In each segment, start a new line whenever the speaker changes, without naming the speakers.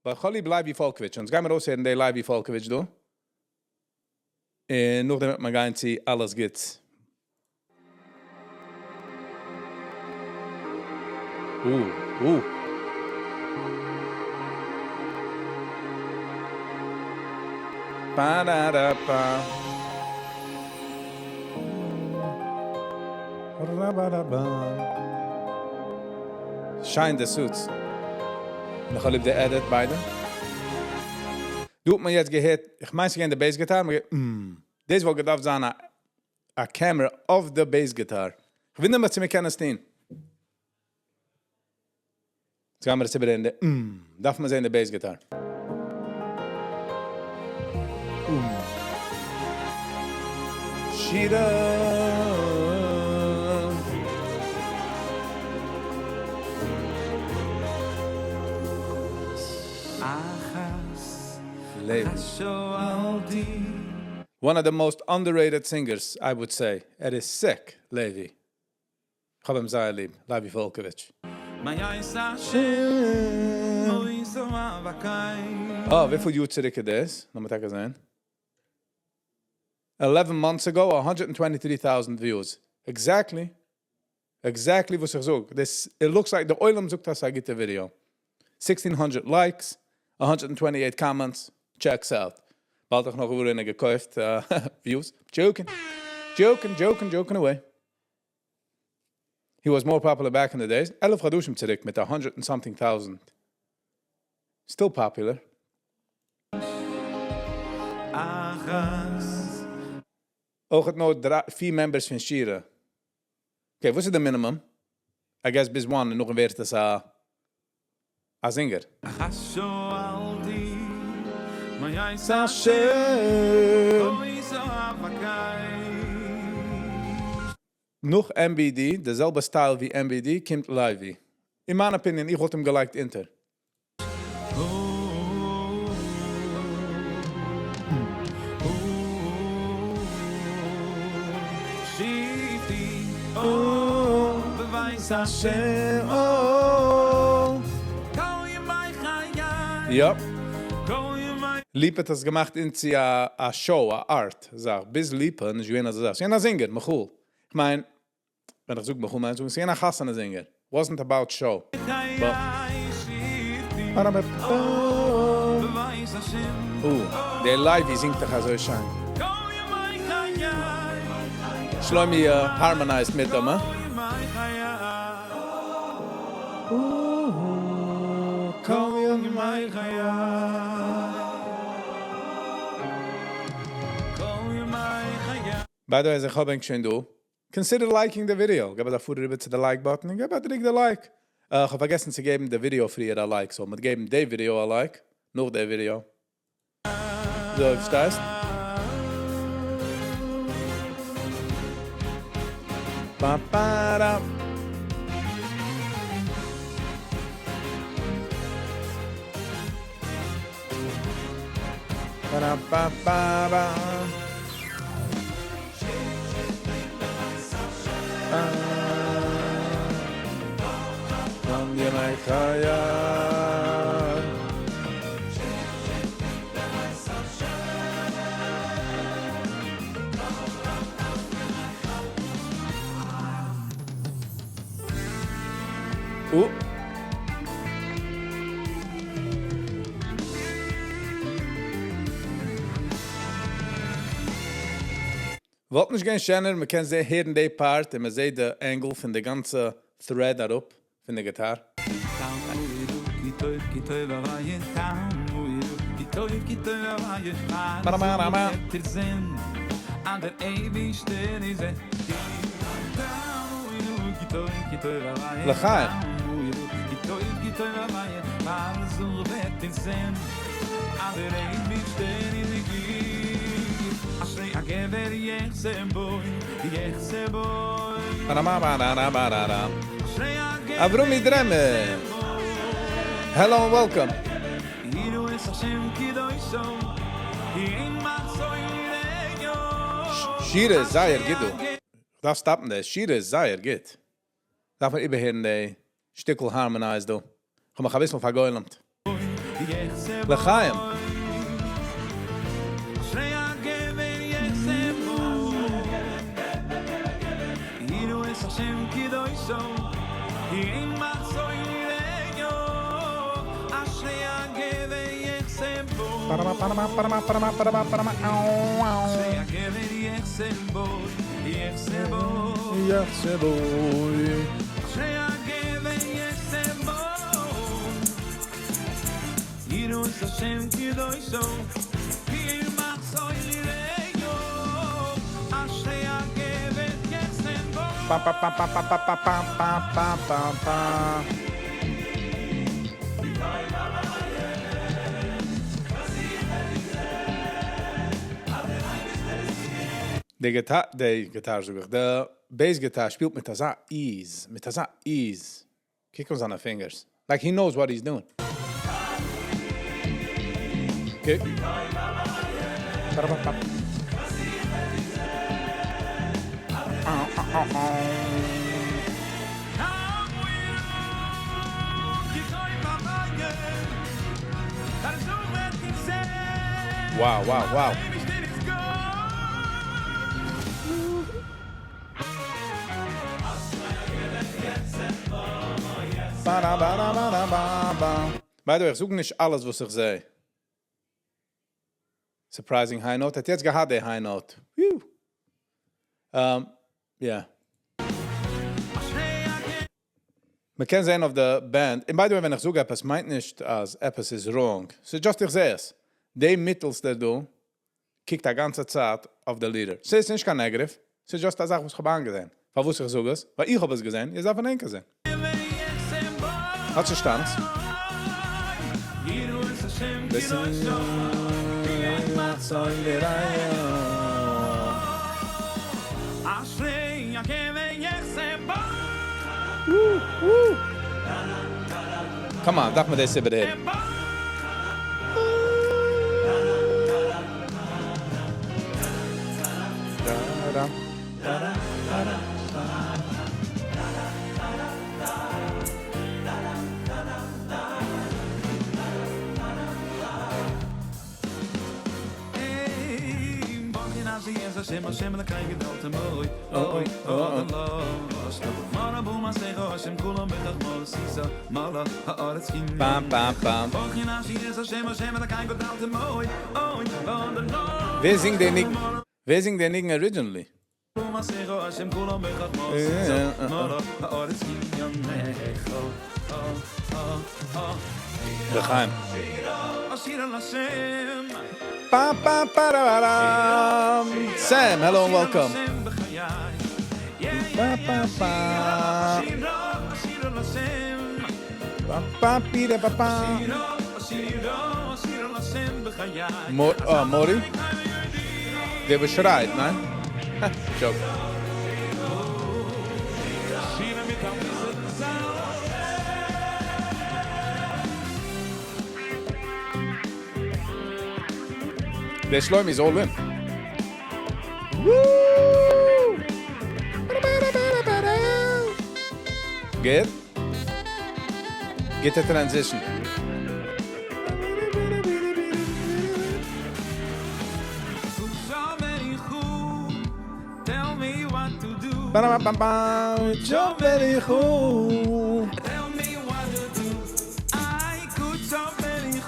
But איך האב ליב לייבי פאלקאוויטש, אונז גיימיר אויסהערן די לייבי פאלקאוויטש דא, און נאכדעם וועט מען גיין צו אלעס גוטס. אה אה. פא-דא-דא-פא. שיין די suits. און איך האב ליב די edit ביידע. דא האט מען יעצט געהערט, איך מיין ס'געווען די bass guitar, מ'האט געהערט אממ. דאס וואלט געדארפט זיין א א קעמרע אויף די bass guitar. כ'ווינדער מיך צו מ'קען עס טון. יעצט גיימיר עס איבערהערן די אממ. דארף מען זען די bass guitar. אממ. שירה. לעבן. One of the most underrated singers I would say, ער איז sick לעווי. כ'האב אים זייער ליב, לייבי פאלקאוויטש. אה, וויפיל יאר צוריק איז דאס? לאמיר טאקע זען. 11 months ago, 123,000 views. Exactly. Exactly וואס איך זאג. דאס, it looks like די עולם זאגט אז ס'איז א גוטע ווידעא. 1600 likes, 128 comments, checks out. באלד האב איך נאך געוואר איינער געקויפט views. Joking. Joking, joking, joking away. He was more popular back in the days. 11 חדשים צוריק מיט א hundred and something thousand. Still popular. אויך האט נאר דריי פיר members פון שירה. Okay, וואס איז די minimum? I guess ביז one און נאכדעם ווערט עס א א זינגער. נאך MBD, די זעלבע style ווי MBD, קומט לייבי. אין מיין opinion, איך וואלט אים געלייגט אונטער. יאפ. ליפא האט עס געמאכט into א show, א art זאך. ביז ליפא נישט געווען אזא זאך. ס'געווען א זינגער, מיכאל. כ'מיין, ווען איך זאג מיכאל מיין איך זאגן ס'געווען א חתונה זינגער. Wasn't about show. אה, דער לייבי זינגט דאך אזוי שיין. שלומי harmonized מיט אים, הא? By the way אז איך האב ענק שוין דא, consider liking די ווידעא, געב א פאר אריבער צו די like button און געב א דריק די like. איך האב פארגעסן צו געבן די ווידעא פריער א like, so מ'וועט געבן די ווידעא א like נאך די ווידעא. אזוי פארשטייסט? וואלט נישט געווען שענער מען קען זעהן הערן די part און מען זעהט די angle פון די גאנצע thread אראפ פון די גיטאר? לחיים! אברומי דרעמער! Hello and welcome! שירה איז זייער גוט דא. כ'דארף stop ן דאס. שירה איז זייער גוט. דארף מען איבערהערן די שטיקל harmonize דא. כ'האב מיך אביסל פארגוילעמט. לחיים. די guitar, די guitar זאג איך, די bass guitar שפילט מיט אזא ease, מיט אזא ease. קוק אן זיינע fingers. Like he knows what he's doing. קוק. Wow. By the way, איך זאג נישט אלעס וואס איך זע. Surprising high note. האט יעצט געהאט די high note. Whew. Yeah. מען קען זען אויף די band. און by the way, ווען איך זאג עפעס, מיינט נישט אז עפעס איז wrong. ס'איז just איך זע עס. די מיטלסטע דא, קוקט א גאנצע צייט אויף די leader. ס'איז נישט קיין negative. ס'איז just א זאך וואס איך האב אנגעזען. פארוואס איך זאג עס? ווייל איך האב עס געזען, איר דארפט ענק זען. האט פארשטאנען? Listen. Woo, woo. Come on, דארף מען דאס איבערהערן. Da, da, da, da, da.
השם השם לקי גדול תמוי אוי אוי השם כולם בחכמו סיסא מלא הארץ
פאם פאם פאם. ווער זינגט די ניגון? ווער זינגט די ניגון originally? לחיים. Pa, pa, pa, ra, ra, Sam, hello and welcome. Pa, pa, pa. Pa, pa, pi, pa, pa. Mo oh, Mori? דער וואס שרייט, ניין? Joke. דער שלמה איז all in. Woo! Good? Get the transition.
Tell me what to do.
Ba-da-ba-ba-ba,
Tell me what to do. I could so very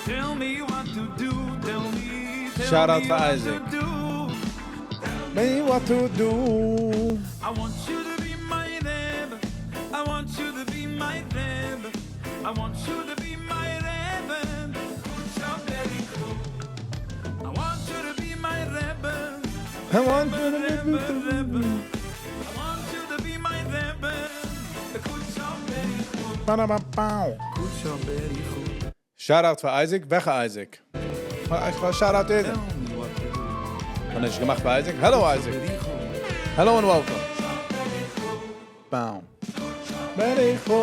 Tell me what to do. Tell me, tell
Shout out
me
for
what
Isaac.
to do.
Me what to do.
I want you to be my Rebbe. I want you to be my Rebbe. I want you to be my Rebbe. I want you to be my Rebbe.
I want you to be
Rebbe. I want you to be my Rebbe.
Ba-da-ba-bow. Shout out פאר Isaac. וועלכע Isaac? איך וואר shout out יעדער. האט נישט געמאכט פאר Isaac? Hello Isaac. Hello and welcome. Bow. Bericho.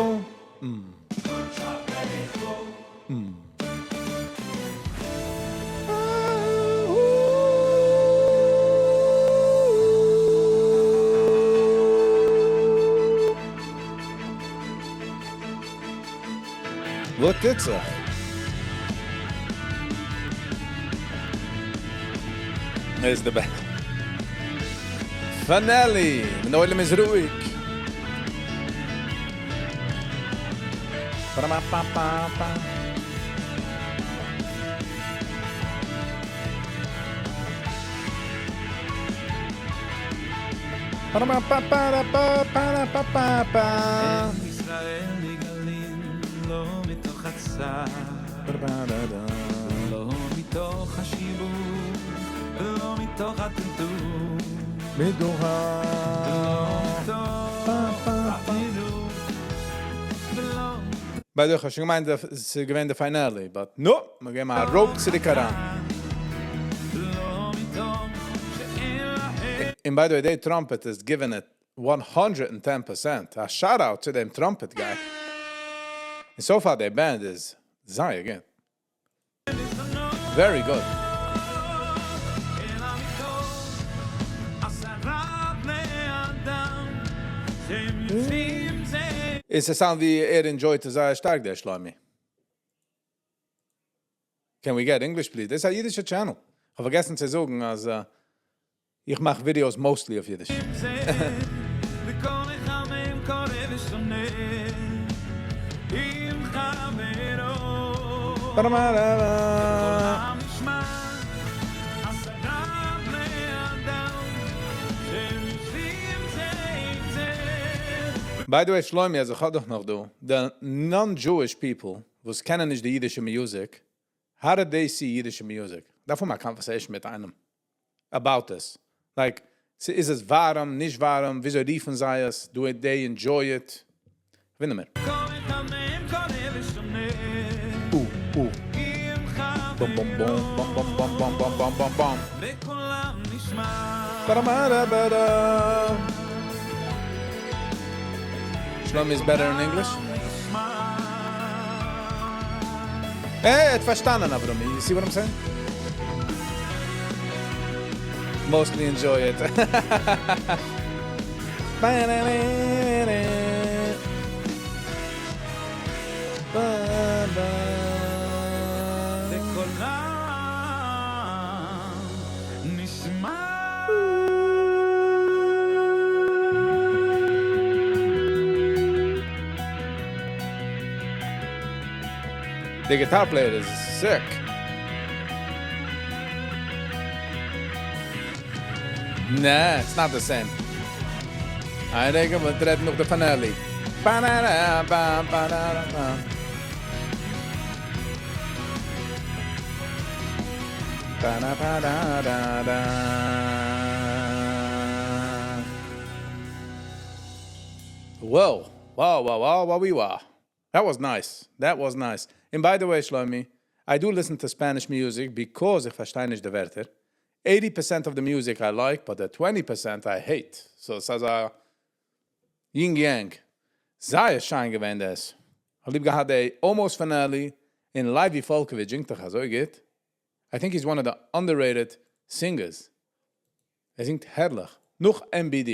וואס טוט זיך? איז the best. Finale, ווען דער עולם איז רואיג. Ba-da-ba-ba-ba. Ba-da-ba-ba-ba-ba-ba-ba-ba-ba.
ישראל נגאלין לא מתוך הצער
Ba-da-ba-da-da.
לא מתוך השיעבוד לא מתוך הטלטול
מתוך
לא
ה-
מתוך הטירוף ולא
By the way, איך האב שוין געמיינט, עס איז געווען די finale, but no, מיר גייען אראפ צוריק אריין.
לא מתוך שאין להם
And by the way, the trumpet is giving it 110%. A shout out to them trumpet guy. And so far, their band is זייער גוט. Very good.
אלא מתוך עשרה בני אדם שהם יושבים זה
עס sound ווי ער enjoyed זייער שטארק, דער Shlomi. Can we get English, please? דאס איז א אידישע channel. איך האב פארגעסן צו זאגן, אז איך מאך videos mostly אויף אידיש.
זה וכל אחד מהם קורא ושונה עם חברו
Ba-da-ba-da-ba.
קולם נשמע עשרה בני אדם שהם יושבים זה עם זה
By the way, Shlomi, אז איך האב דאך נאך דא, the non-Jewish people, וואס קענען נישט די אידישע music, how did they see אידישע music? דארף מען א conversation מיט איינעם about this. Like, איז עס ווארעם, נישט ווארעם, וויאזוי רופן זיי עס, do they enjoy it? ווינער מיר.
כל אחד מהם קורא ושונה עם
Bum, bum, bum, bum, bum, bum, bum, bum, bum, bum, bum.
וקולם נשמע
Ba-da-ba-da-ba-da. Shlomi is better in English.
נשמע
Hey, האט פארשטאנען, Avrami. You see what I'm saying? Mostly enjoy it. Ba-ba.
וקולם נשמע
The guitar player is sick. Nah, it's not the same. איין רגע, מיר רעדן נאך די finale. Ba-da-da, ba, ba-da-da, ba. Ba-da-ba-da-da-da. Whoa. Wow, wow, wow, wow, wee, wow. That was nice. That was nice. And by the way, Shlomi, I do listen to Spanish music because איך פארשטיי נישט די ווערטער. 80% of the music I like, but the 20% I hate. So עס איז א yin yang. זייער שיין געווען דאס. איך האב ליב געהאט די almost finale און Levi Falkovich זינגט דאך אזוי גוט. I think he's one of the underrated singers. ער זינגט הערליך. נאך MBD.